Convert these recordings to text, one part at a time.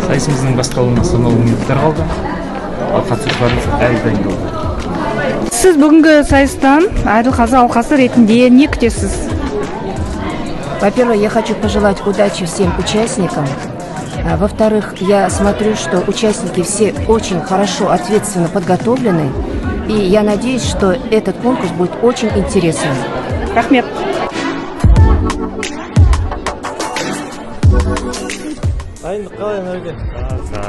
Сайысымыздың басталуына санаулы минуттар қалды, ал қатысушыларымыз әлі дайындалуда. Сіз бүгінгі сайыстан әділ қазы алқасы ретінде не күтесіз? Во-первых, я хочу пожелать удачи всем участникам. Во-вторых, я смотрю, что участники все очень хорошо, ответственно подготовлены. И я надеюсь, что этот конкурс будет очень интересным. Рахмет. Дайындық қалай, Нұрке?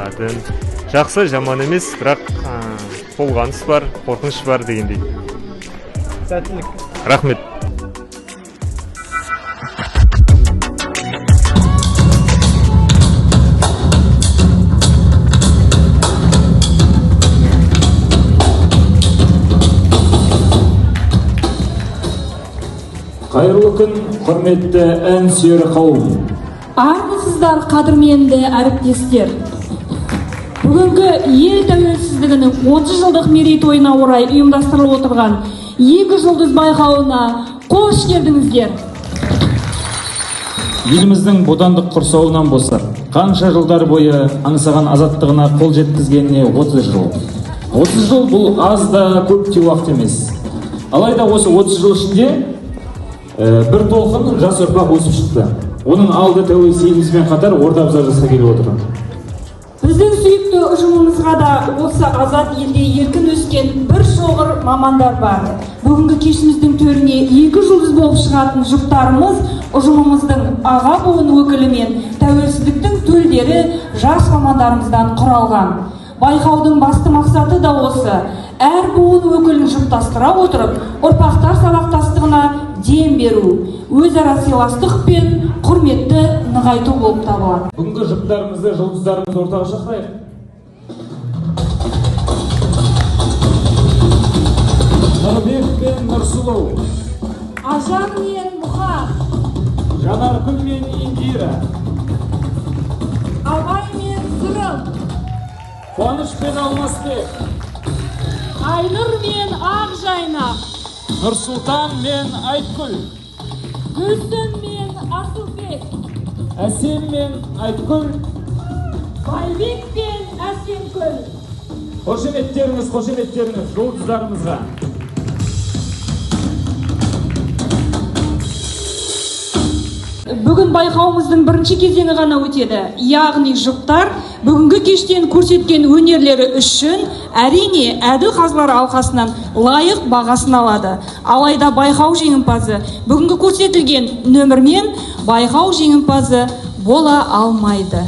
Әділ. Жақсы, жаман емес, бірақ толғаныс бар, қорқыныш бар дегендей. Сәттілік. Рахмет. Қайырлы күн, құрметті ән сүйер қауым. Армысыздар, қадірменді әріптестер. Бүгінгі ел тәуелсіздігінің 30 жылдық мерейтойына орай ұйымдастырылып отырған Екі жұлдыз байқауына қош келдіңіздер. Еліміздің бодандық құрсауынан босап, қанша жылдар бойы аңсаған азаттығына қол жеткізгеніне 30 жыл. 30 жыл бұл аз да, көп те уақыт емес. Алайда осы 30 жыл ішінде бір толқын жас ұрпақ өсіп шықты. Оның алды тәуелсіз елімізбен қатар орта жасқа келіп отыр. Біздің сүйікті ұжымымызға да осы азат елде еркін өскен бір шоғыр мамандар бар. Бүгінгі кешіміздің төріне екі жұлдыз болып шығатын жұптарымыз ұжымымыздың аға буын өкілі мен тәуелсіздіктің төлдері жас мамандарымыздан құралған. Байқаудың басты мақсаты да осы. Әр буын өкілін жұптастыра отырып, ұрпақтар сабақтастығына дем беру, өзара сыйластық пен құрметті нығайту болып табылады. Бүгінгі жұптарымызды, жұлдыздарымызды ортаға шақырайық. Нұрбек пен Нұрсұлу, Ажар мен Мұха, Жанаргүл мен Индира, Абай мен Сырым, Қуаныш пен Алмасбек, Айнұр мен Ақжайнақ, Нұрсұлтан мен Айткүл, Гүлсім мен Асылбек, Әсем мен Айткүл, Байбек пен Әсемкүл. Қошеметтеріңіз, қошеметтеріңіз жұлдыздарымызға. Бүгін байқауымыздың бірінші кезеңі ғана өтеді. Яғни жұптар бүгінгі кештен көрсеткен өнерлері үшін әрине әділ қазылар алқасынан лайық бағасын алады. Алайда байқау жеңімпазы бүгінгі көрсетілген нөмірмен байқау жеңімпазы бола алмайды.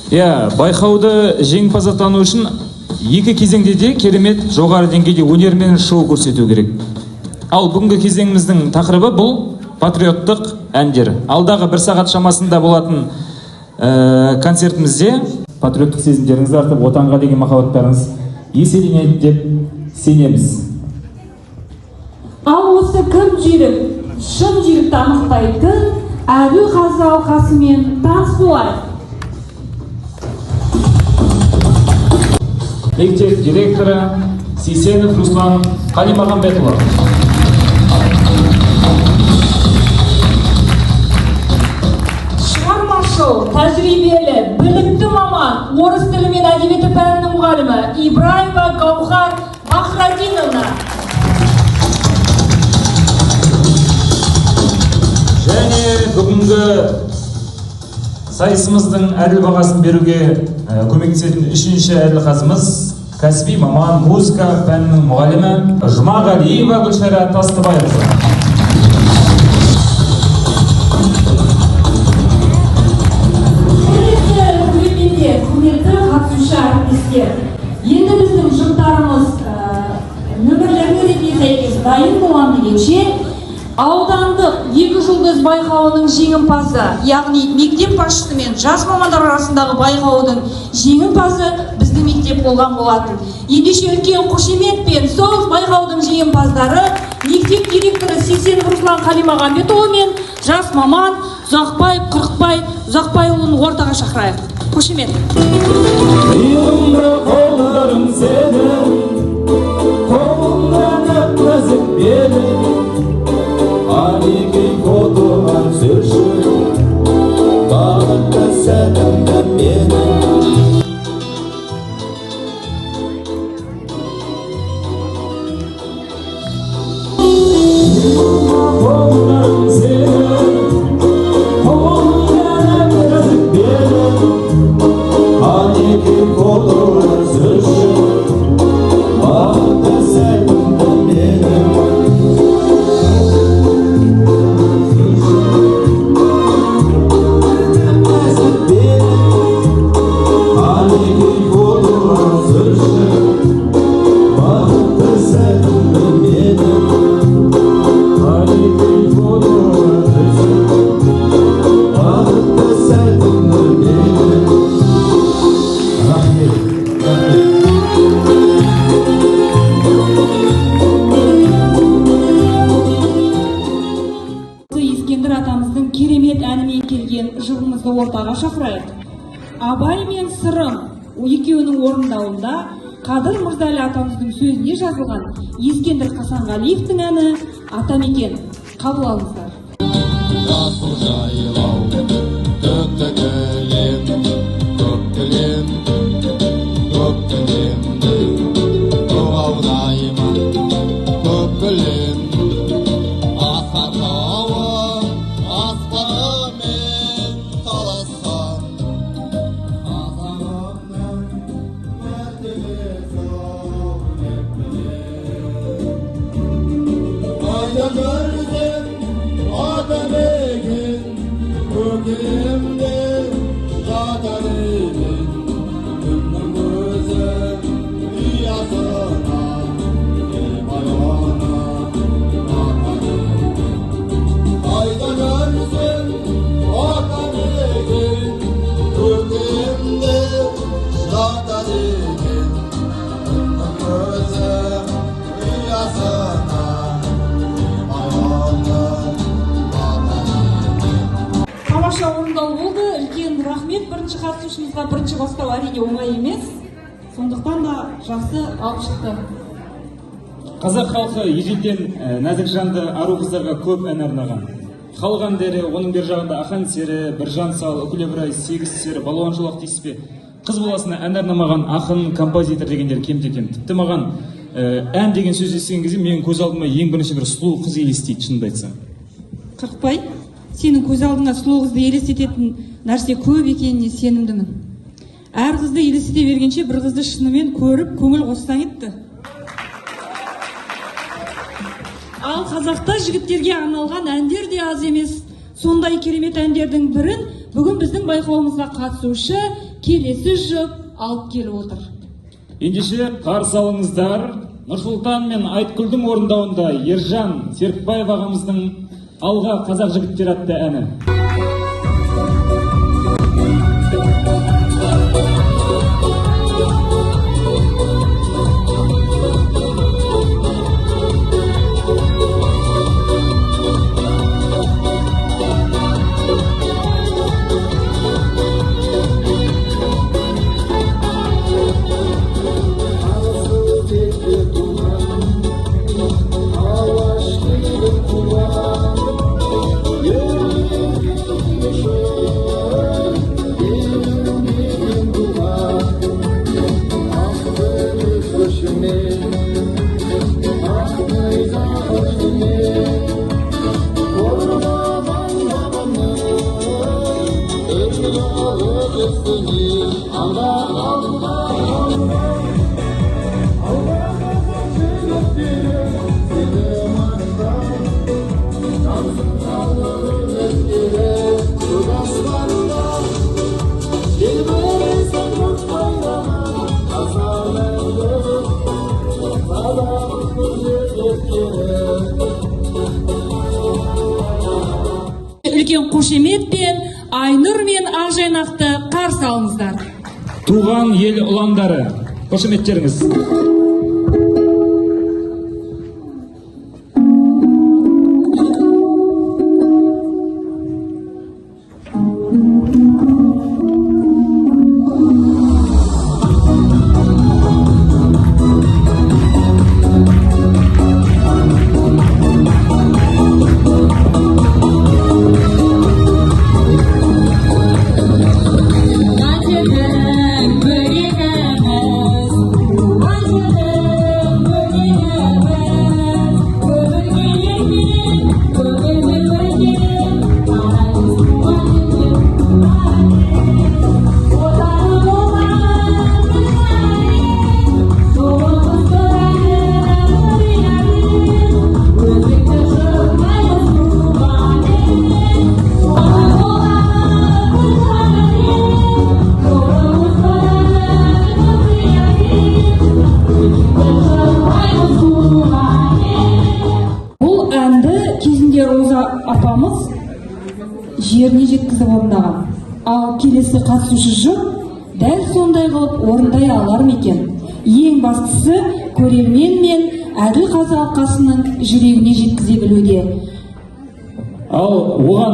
Иә, байқауды жеңімпаз атану үшін екі кезеңде де керемет жоғары деңгейде өнер мен шоу көрсету керек. Ал бүгінгі кезеңіміздің тақырыбы бұл патриоттық әндер. Алдағы бір сағат шамасында болатын концертімізде патриоттық сезімдеріңіз артып, отанға деген махаббаттарыңыз еселенеді деп сенеміз. Ал осы кім жүйрік, шын жүйрікті анықтайтын әділ қазы алқасымен таныс болайық. Мектеп директоры Сейсенов Руслан Қалимағамбетұлы. Шығармашыл, тәжірибелі, білікті маман, орыс тілі мен әдебиеті пәнінің мұғалімі Ибраева Гаухар Махрадиновна. Және бүгінгі сайысымыздың әділ бағасын беруге көмектесетін үшінші әділ қазымыз кәсіби маман, музыка пәнінің мұғалімі Жұмағалиева Гүлшара Тастыбайқызы. Құрметті көрермендер, құрметті қатысушы әріптестер, енді біздің жұптарымыз нөмірлерінің ретіне сәйкес дайын болам дегенше, аудандық екі жұлдыз байқауының жеңімпазы, яғни мектеп басшысы мен жас мамандар арасындағы байқаудың жеңімпазы біздің мектеп болған болатын. Ендеше үлкен қошеметпен сол байқаудың жеңімпаздары Ерлан Қалимағамбетұлы мен жас маман Ұзақбай Қырықбай Ұзақбайұлын ортаға шақырайық. Қошемет! Иығымда қолдарың сенің, қолыңда нәп-нәзік белің. Әнекей, фотоға түсірші, бақытты сәтімді менің. Қолдарың сенің, қолыңда нәп-нәзік белің. Әнекей, фотоға түсірші, бақытты сәтімді менің. Нәзік белің. Әнекей, фотоға түсірші, бақытты сәтімді менің. Әнекей, фотоға түсірші, бақытты сәтімді менің. Рахмет, рахмет. Ескендір атамыздың керемет әнімен келген жұбымызды ортаға шақырайық. Абай мен Сырым екеуінің орындауында Қадыр Мырзалы атамыздың сөзіне жазылған Ескендір Қасанғалиевтің әні «Атамекен». Қабыл алыңыздар. Жасыл жайлау, көкті кілем, көк кілем, көк кілемді көк, көк кілем. Асқар тауы асқарымен таласқан, қазағымның мәртебесі деп білем. Қайда жүрсем, атамекен, көкемде жатар екен. Күннің көзі ұясына қимай оны батар екен. Қайда жүрсем, атамекен, көкемде жатар екен. Күннің көзі ұясына қимай оны батар екен. Тамаша орындау болды, үлкен рахмет бірінші қатысушымызға. Бірінші бастау әрине оңай емес, сондықтан да жақсы алып шықты. Қазақ халқы ежелден нәзік жанды ару қыздарға көп ән арнаған. Халық әндері, оның бер жағында Ақан сері, Біржан сал, Үкілі Ыбырай, Сегіз сері, Балуан Шолақ дейсіз бе, қыз баласына ән арнамаған ақын, композитор дегендер кемде кем. Тіпті маған ән деген сөз естіген кезде менің көз алдыма ең бірінші бір сұлу қыз елестейді, шынымды айтсам. Қырықбай, сенің көз алдыңа сұлу қызды елестететін нәрсе көп екеніне сенімдімін. Әр қызды елестете бергенше, бір қызды шынымен көріп, көңіл қоссаң етті. Ал қазақта жігіттерге арналған әндер де аз емес. Сондай керемет әндердің бірін бүгін біздің байқауымызға қатысушы келесі жұп алып келіп отыр. Ендеше, қарсы алыңыздар, Нұрсұлтан мен Айткүлдің орындауында Ержан Серікбаев ағамыздың «Алға, қазақ жігіттері» атты әні. Үлкен қошеметпен Айнұр мен Ақжайнақты қарсы алыңыздар. Туған ел ұландары, қошеметтеріңіз! кезінде Роза апамыз жеріне жеткізіп орындаған. Ал келесі қатысушы жұп дәл сондай қылып орындай алар ма екен? Ең бастысы, көрермен мен әділ қазы алқасының жүрегіне жеткізе білуде. Ал оған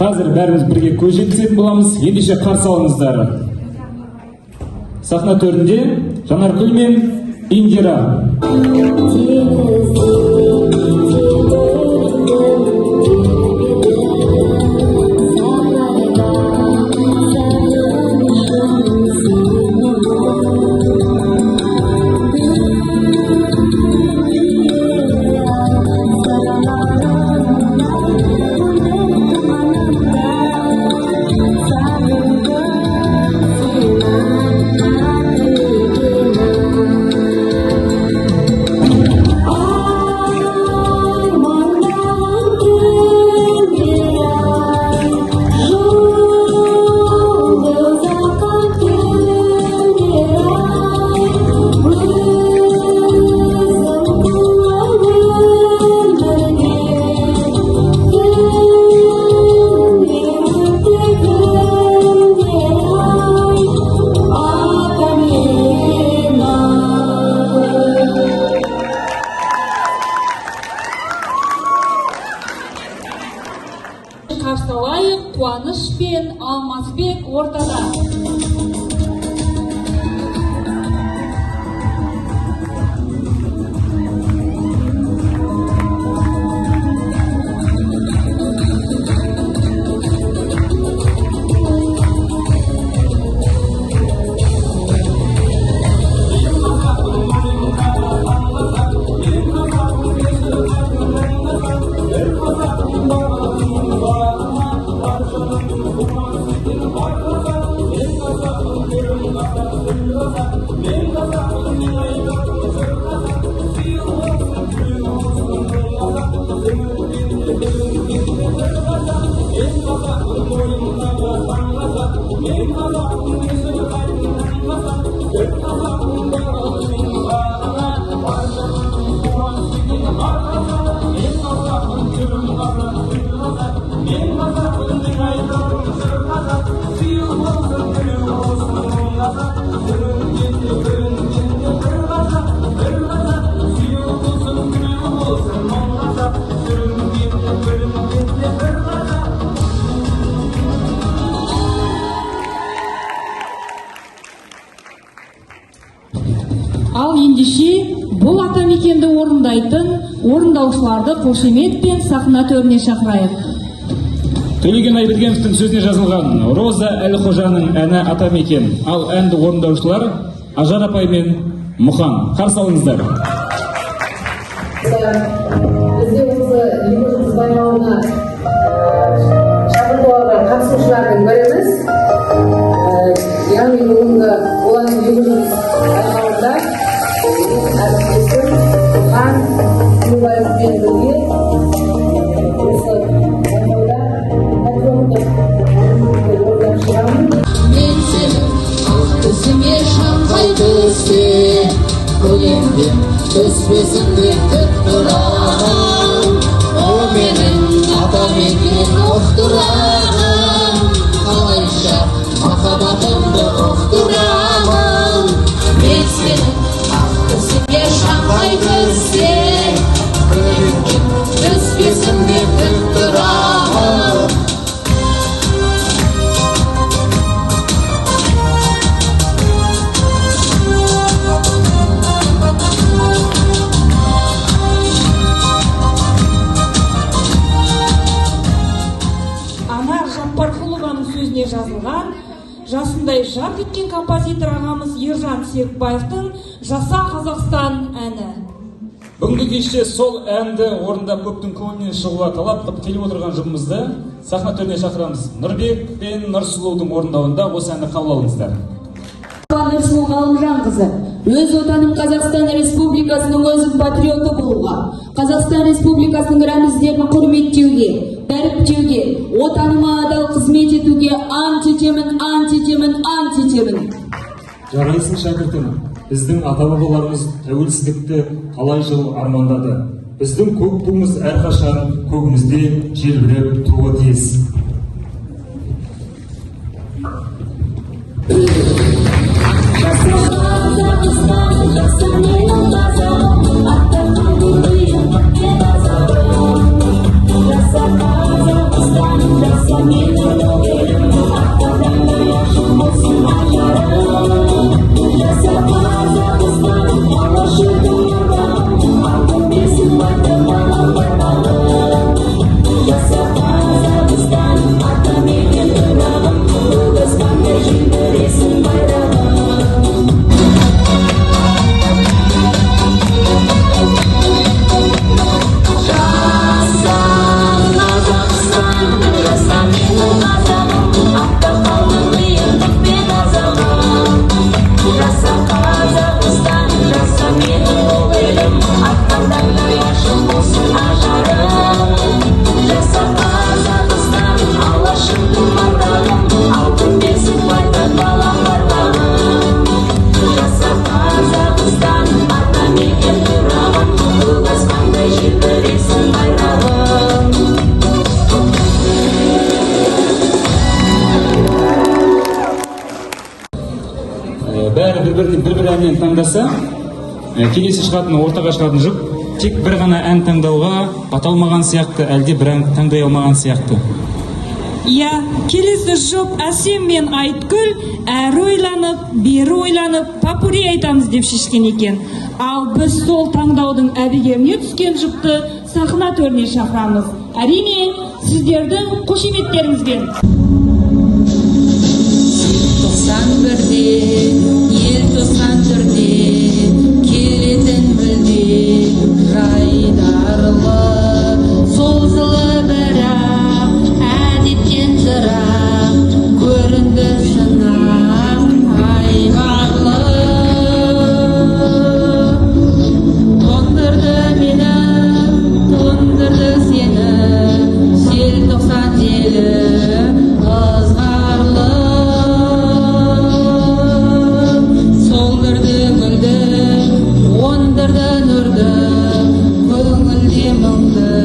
қазір бәріміз бірге көз жеткізетін боламыз. Ендеше, қарсы алыңыздар, сахна төрінде Жанаргүл мен Индира. Теңізде тербедім, сарайда сағынышым сені. Сағындым сені, атамекенім. Арманнан түндер ай, жұлдыз атқан түндер ай, өзім құлай өмірде, күннен өтті күндер ай, атамекен ай. Қарсы алайық, Қуаныш пен Алмасбек ортада. Ал ендеше, бұл атамекенді орындайтын орындаушыларды қошеметпен сахна төріне шақырайық. Төлеген Айбергеновтің сөзіне жазылған, Роза Әлқожаның әні «Атамекен». Ал әнді орындаушылар Ажар апай мен Мұхан. Қарсы алыңыздар. Бізде осы «Екі жұлдыз» байқауына шақырту алған қатысушылардың біріміз. Яғни бүгінгі болатын «Екі жұлдыз» байқауында менің әріптесім Мұхан Тілеубаевпен бірге осы байқауда патриоттық әнімізді орындап шығамын. Мен сенің ақ түсіңе шаңқай түссе, көлеңкем түспесін деп тік тұрамын. О, менің атамекен, ұқтырамын, қалайша махаббатымды ұқтырамын. Мен сенің ақ түсіңе шаңқай түссе, көлеңкем түспесін деп тік тұрамын. Анар Жаппарқұлованың сөзіне жазылған, жасындай жарқ еткен композитор ағамыз Ержан Серікбаевтың «Жаса Қазақстан» әні. Бүгінгі кеште сол әнді орындап, көптің көңілінен шығуға талап қылып келіп отырған жұбымызды сахна төріне шақырамыз. Нұрбек пен Нұрсұлудың орындауында осы әнді қабыл алыңыздар. Нұрсұлу Ғалымжанқызы өз отаным Қазақстан Республикасының өзім патриоты болуға, Қазақстан Республикасының рәміздерін құрметтеуге, дәріптеуге, отаныма адал қызмет етуге ант етемін, ант етемін, ант етемін. Жарайсың, шәкіртім. Біздің ата бабаларымыз тәуелсіздікті талай жыл армандады. Біздің көк туымыз әрқашан көгімізде желбіреп тұруы тиіс. Жаса, Қазақстан, жаса менің қазағым, артта қалды қиындық азабым. Жаса, Қазақстан, жаса менің елім, атқан таңдай ашық болсын ажарың. Жаса, Қазақстан, Алашұлы ұрпағым, алтын бесік батыр балам бармағым. Жаса, Қазақстан, атамекен тұрағым, көк аспандай желбіресің байрағым. Жаса, Қазақстан, жаса менің қазағым, артта қалды қиындық пен азабым. Жаса, Қазақстан, жаса менің ұлы елім, атқан таңдай ашық болсын ажарың. Жаса, Қазақстан, Алашымның ардағым, алтын бесік байтақ балам бармағым. Жаса, Қазақстан, атамекен тұрағым, көк аспандай желбіресің байрағым. Бәрі бір бір бір бір әннен таңдаса, келесі шығатын, ортаға шығатын жұп тек бір ғана ән таңдауға бата алмаған сияқты, әлде бір ән таңдай алмаған сияқты. Иә, келесі жұп Әсем мен Айткүл әрі ойланып, бері ойланып, попурри айтамыз деп шешкен екен. Ал біз сол таңдаудың әбігеріне түскен жұпты сахна төріне шақырамыз. Әрине, сіздердің қошеметтеріңізбен. 91-де ел тосқан түрде келетін мүлде жайдарлы, сол жылы, бірақ әдеттен жырақ көрінді шынақ айбарлы. Тоңдырды мені, тоңдырды сені желтоқсан желі ызғарлы. Солдырды гүлді, оңдырды нұрды, көңілде мұңды.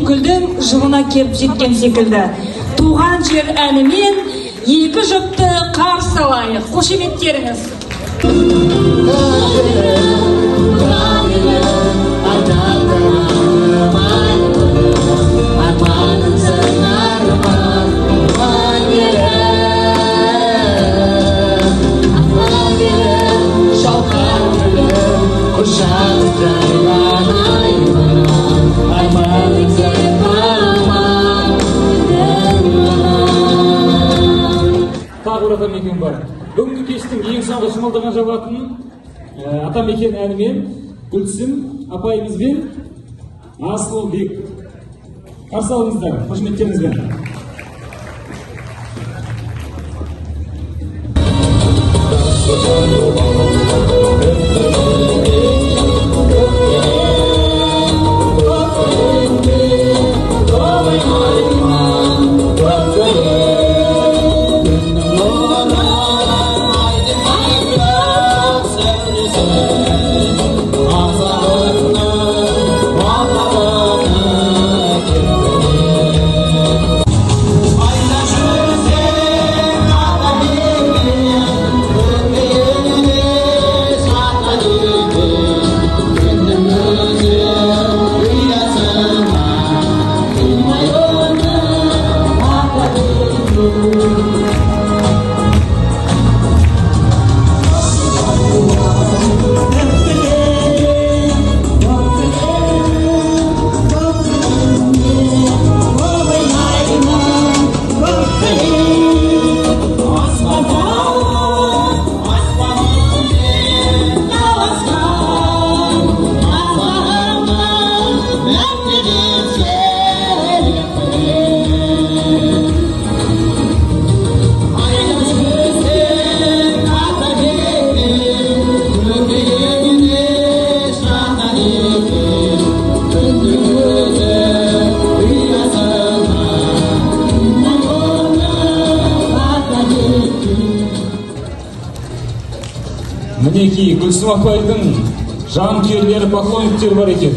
гүлдің жұбына келіп жеткен секілді. Туған жер әнімен екі жұпты қарсы алайық. Қошеметтеріңіз. Тағы бір атамекен бар. Бүгінгі кештің ең соңғы шымылдығын жабатын атамекен әнімен Гүлсім апайымыз бен Асылбек. Қарсы алыңыздар, қошеметтеріңізбен. Мінекей, Гүлсім апайдың жанкүйерлері, поклонниктері бар екен.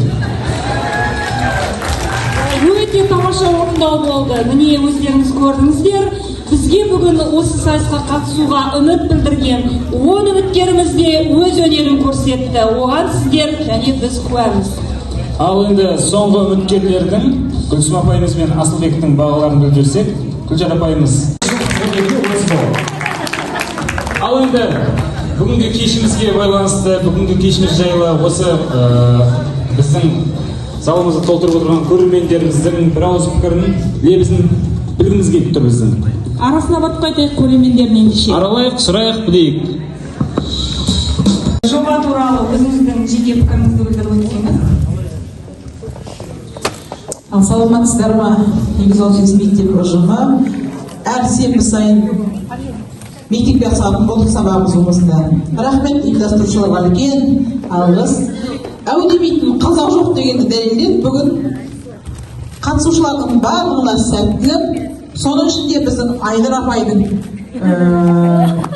Өте тамаша орындау болды. Міне, өздеріңіз көрдіңіздер. Бізге бүгін осы сайысқа қатысуға үміт білдірген 10 үміткеріміз де өз өнерін көрсетті. Оған сіздер және біз куәміз. Ал енді соңғы үміткерлердің, Гүлсім апайымыз бен Асылбектің бағаларын білдірсек, Гүлжан апайымыз. Ал енді бүгінгі кешімізге байланысты, бүгінгі кешіміз жайлы осы біздің залымызды толтырып отырған көрермендеріміздің бір ауыз пікірін, лебізін білгіміз келіп тұр біздің. Арасына батып қайтайық көрермендердің ендеше. Аралайық, сұрайық, білейік. Жоба туралы өзіңіздің жеке пікіріңізді білдіріп өтсеңіз. Ал саламатсыздар ма? 217 мектеп ұжымы әр сенбі сайын мектепке қатысатын болдық сабағымыз болмасында. Рахмет ұйымдастырушыларға, үлкен алғыс. Әу демейтін қазақ жоқ дегенді дәлелдеп, бүгін қатысушылардың барлығына сәттілік. Соның ішінде біздің Айнұр апайдың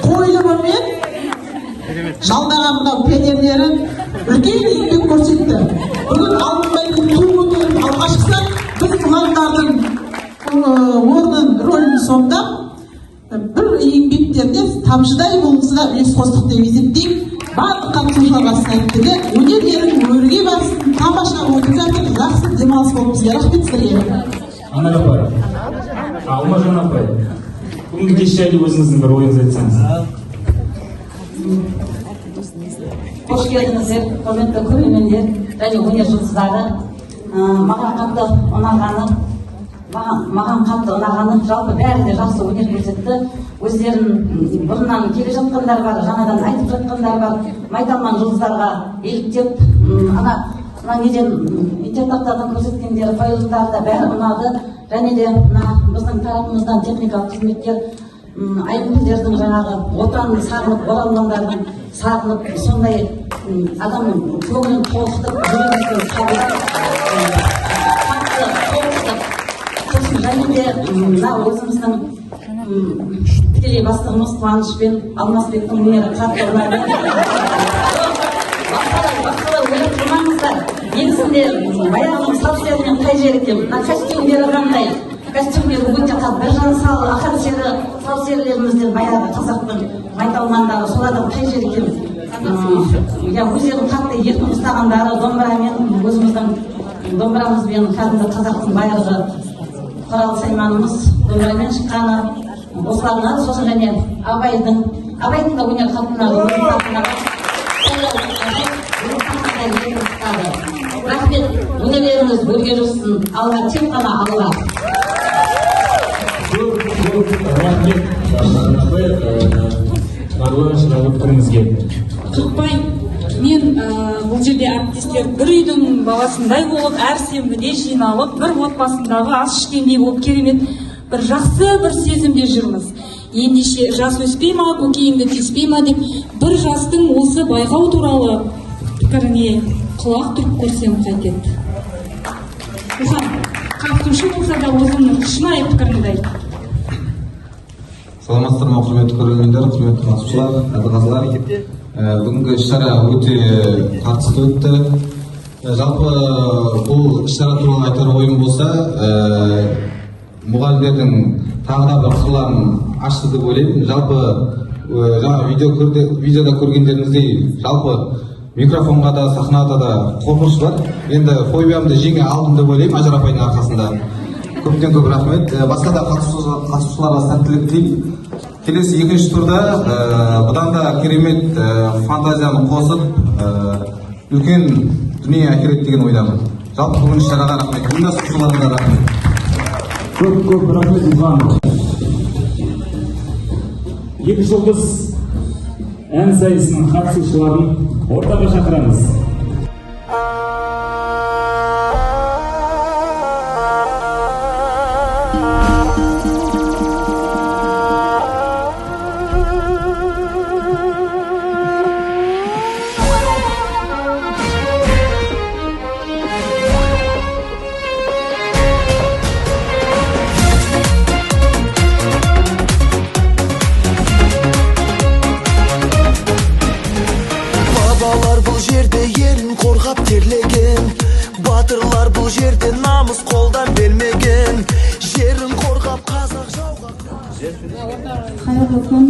қойылымымен жалдаған мынау пионерлері үлкен еңбек көрсетті. Бүгін Алтынбайдың ту көтеріп алға шықса, біз ұландардың орнын, рөлін сомдап, бір еңбектеріне тамшыдай болса да үлес қостық деп есептеймін. Барлық қатысушыларға сәттілік, өнерлерің өрге бассын, тамаша өтіп жатыр, жақсы демалыс болды бізге. Рахмет сіздерге. Анар апай, Алмажан апай, бүгінгі кеш жайлы өзіңіздің бір ойыңызды айтсаңыз. Қош келдіңіздер, құрметті көрермендер және өнер жұлдыздары. Маған қатты ұнағаны, маған қатты ұнағаны, жалпы бәрі де жақсы өнер көрсетті. Өздерін бұрыннан келе жатқандар бар, жаңадан айтып жатқандар бар. Майталман жұлдыздарға еліктеп, ана мына неден интернаттардан көрсеткендері, қойылымдары да бәрі ұнады. Және де мына біздің тарапымыздан техникалық қызметкер Айгүлдердің жаңағы отанын сағынып, оралмандардың сағынып, сондай адамның көңілін толқытып, жүрегімізді қабылдап, қатты толқытып, сосын және де мына өзіміздің тікелей бастығымыз Қуаныш пен Алмасбектің өнері қатты ұнады. Басқалай ойлап тұрмаңыздар. Негізінде баяғының сал серімен қай жері кем? Мына костюмдері қандай? Костюмдері өте қатты. Біржан сал, Ақан сері, сал серілерімізден, баяғы қазақтың майталмандары, солардан қай жері кем? Иә, өздерін қатты еркін ұстағандары, домбырамен, өзіміздің домбырамызбен, кәдімгі қазақтың байырғы құрал сайманымыз домбырамен шыққаны, осылар ұнады. Сосын және Абайдың да өнері қатты ұнады. Өзі қатты ұнады. Еркін ұстады. Рахмет, өнерлеріңіз өрге жүрсін, алға, тек қана алға! Көп көп рахмет, апай, нарлы шырайлы пікіріңізге. Қырықбай мен бұл жерде әріптестер бір үйдің баласындай болып, әр сенбіде жиналып, бір отбасындағы ас ішкендей болып, керемет бір жақсы бір сезімде жүрміз. Ендеше, жас өспей ма, көкейіңді теспей ма деп, бір жастың осы байқау туралы пікіріне құлақ түріп көрсем қайтеді? Мұхан, қатысушы болса да, өзіңнің шынайы пікіріңді айт. Саламатсыздар ма, құрметті көрермендер, құрметті қатысушылар, әділқазылар! Бүгінгі іс-шара өте тартысты өтті. Жалпы бұл іс-шара туралы айтар ойым болса, мұғалімдердің тағы да бір қырларын ашты деп ойлаймын. Жалпы жаңа видеода көргендеріңіздей, жалпы микрофонға да, сахнада да қорқыныш бар. Енді фобиямды жеңе алдым деп ойлаймын Ажар апайдың арқасында. Көптен көп рахмет. Басқа да қатысушыларға сәттілік тілеймін. Келесі екінші турда бұдан да керемет фантазияны қосып, үлкен дүние әкеледі деген ойдамын. Жалпы бүгінгі іс-шараға рахмет, ұйымдастырушыларға да рахмет. Көп көп рахмет, Мұхан. Екі жұлдыз ән сайысының қатысушыларын ортаға шақырамыз. Бабалар бұл жерде елін қорғап терлеген, батырлар бұл жерде намыс қолдан бермеген, жерін қорғап қазақ жауға. Қайырлы күн,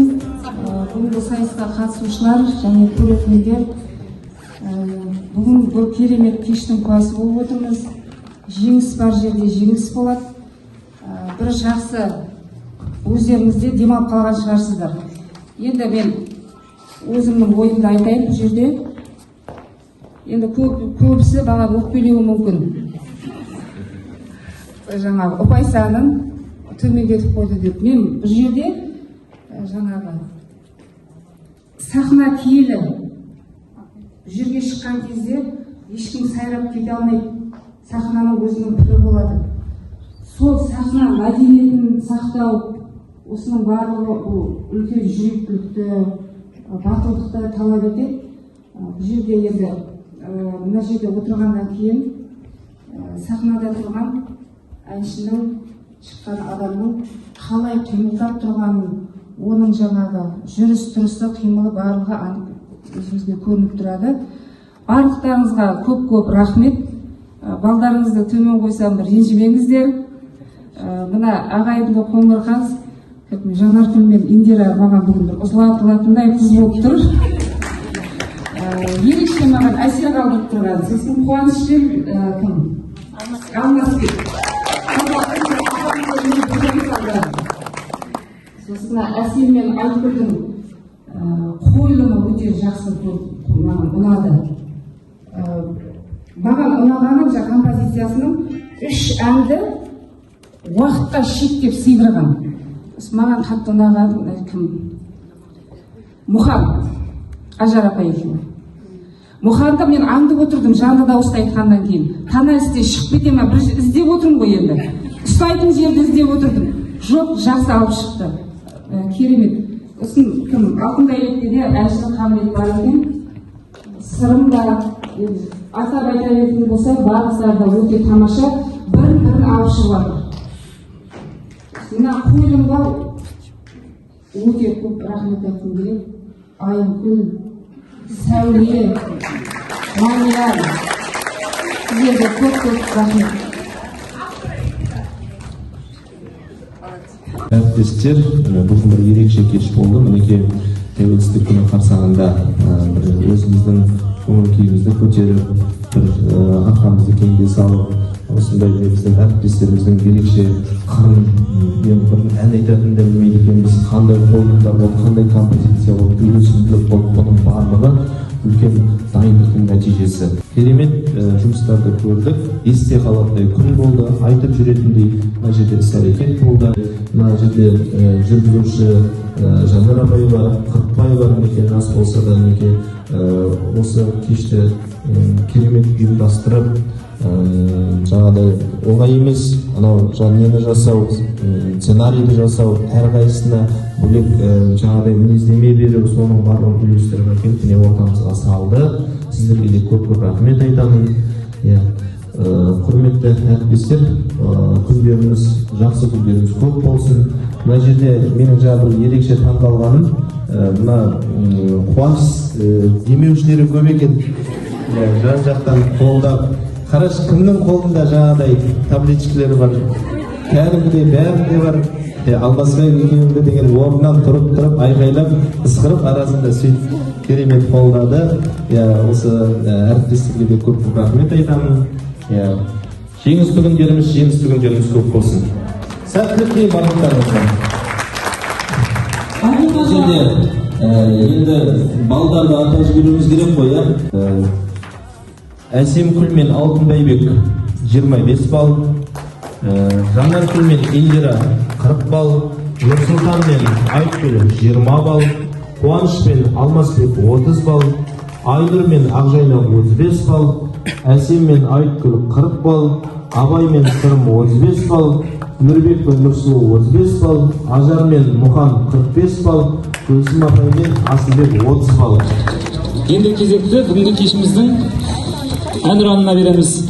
бүгінгі сайысқа қатысушылар және көрермендер! Бүгін бұл керемет кештің куәсі болып отырмыз. Жеңіс бар жерде жеңіс болады. Бір жақсы, өздеріңіз де демалып қалған шығарсыздар. Енді мен өзімнің ойымды айтайын. Бұл жерде енді көбісі маған өкпелеуі мүмкін, жаңағы ұпай санын төмендетіп қойды деп. Мен бұл жерде жаңағы сахна киелі. Бұл жерге шыққан кезде ешкім сайрап кете алмайды, сахнаның өзінің пірі болады. Сол сахна мәдениетін сақтау, осының барлығы бұл үлкен жүректілікті, батылдықты талап етеді. Бұл жерде енді мына жерде отырғаннан кейін сахнада тұрған әншінің, шыққан адамның қалай қимылдап тұрғанын, оның жаңағы жүріс тұрысы, қимылы, барлығы анық өзімізге көрініп тұрады. Барлықтарыңызға көп көп рахмет. Балдарыңызды төмен қойсам, бір ренжімеңіздер. Мына ағайынды Қоңыр қаз Жанаргүл мен Индира маған бүгін бір ұзатылатындай қыз болып тұр. Ерекше маған әсер қалдырып тұрған. Сосын Қуанышпен кім, Алмасбек, сосын мына Әсем мен Айткүлдің қойылымы өте жақсы, маған ұнады. Маған ұнағаны, жаңа композициясының үш әнді уақытқа шектеп сыйдырған. Маған қатты ұнаған кім, Мұхан, Ажар апай екеуі. Мұханды мен аңдып отырдым жанды дауыста айтқаннан кейін, тональностьте шығып кете ма, бір іздеп отырмын ғой енді, ұстайтын жерді іздеп отырдым. Жоқ, жақсы алып шықты. Керемет. Сосын кім, Алтын Дәулетте де әншілік қабілет бар екен. Сырым да, енді атап айта беретін болса, барлықтары да өте тамаша, бір бірін алып шығып жатыр. Мына қойылымға өте көп рахмет айтқым келеді. Айгүл, Сәуле, Данияр. Сіздерге көп көп рахмет. Әріптестер, бүгін бір ерекше кеш болды. Мінекей, Тәуелсіздік күні қарсаңында бір өзіміздің көңіл күйімізді көтеріп, бір арқамызды кеңге салып, осындай біздің әріптестеріміздің ерекше қырын, мен бұрын ән айтатынын да білмейді екенбіз, қандай қойылымдар болды, қандай композиция болды, үйлесімділік болды, бұның барлығы үлкен дайындықтың нәтижесі. Керемет жұмыстарды көрдік, есте қалатындай күн болды, айтып жүретіндей мына жерде іс әрекет болды. Мына жерде жүргізуші Жанар апай бар, Қырықбай бар, мінекей, жас болса да, мінекей, осы кешті керемет ұйымдастырып, жаңағыдай оңай емес анау нені жасау, сценарийді жасау, әрқайсысына бөлек жаңағыдай мінездеме беру, соның барлығын үйлестіріп әкеліп міне ортамызға салды. Сіздерге де көп көп рахмет айтамын. Иә, құрметті әріптестер, күндеріңіз жақсы, күндеріңіз көп болсын. Мына жерде менің жаңа бір ерекше таңқалғаным, мына Қуаныш демеушілері көп екен. Иә, жан жақтан қолдап, қарашы, кімнің қолында жаңағыдай табличкалер бар, кәдімгідей бәрінде бар. Алмасбек екеуіңді деген орнынан тұрып тұрып айқайлап, ысқырып арасында, сөйтіп керемет қолдады. Иә, осы әріптестерге де көп көп рахмет айтамын. Иә, жеңісті күндеріміз, жемісті күндеріміз көп болсын. Сәттілік тілеймін барлықтарыңызға. Бұл жерде енді балдарды атап жіберуіміз керек қой, иә. Әсемкүл мен Алтынбайбек 25 балл, Жанаркүл мен Индира 40 балл, Нұрсұлтан мен Айткүл 20 балл, Қуаныш пен Алмасбек 30 балл, Айнұр мен Ақжайнақ 35 балл, Әсем мен Айткүл 40 балл, Абай мен Сырым 35 балл, Нұрбек пен Нұрсұлу 35 балл, Ажар мен Мұхан 45 балл, Гүлсім апай мен Асылбек 30 балл. Енді кезекті бүгінгі кешіміздің әнұранына береміз.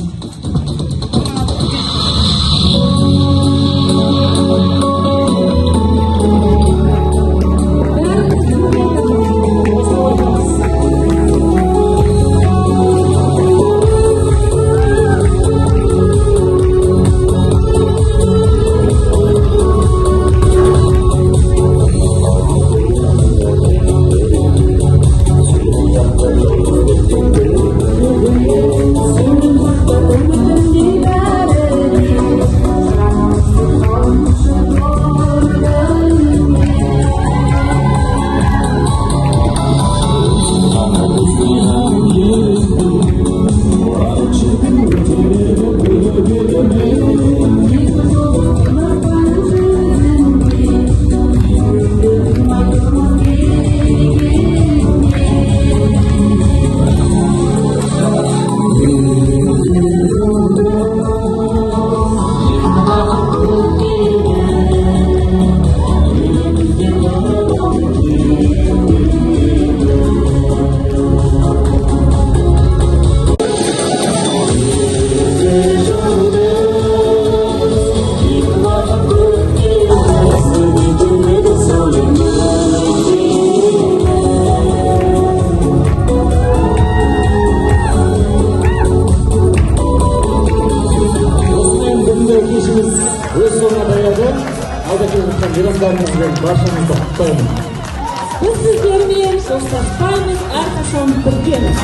Осымен бүгінгі кешіміз өз соңына таяды. Алда келе жатқан мейрамдарыңызбен баршаңызды құттықтаймын. Біз сіздермен қоштаспаймыз, әрқашан біргеміз.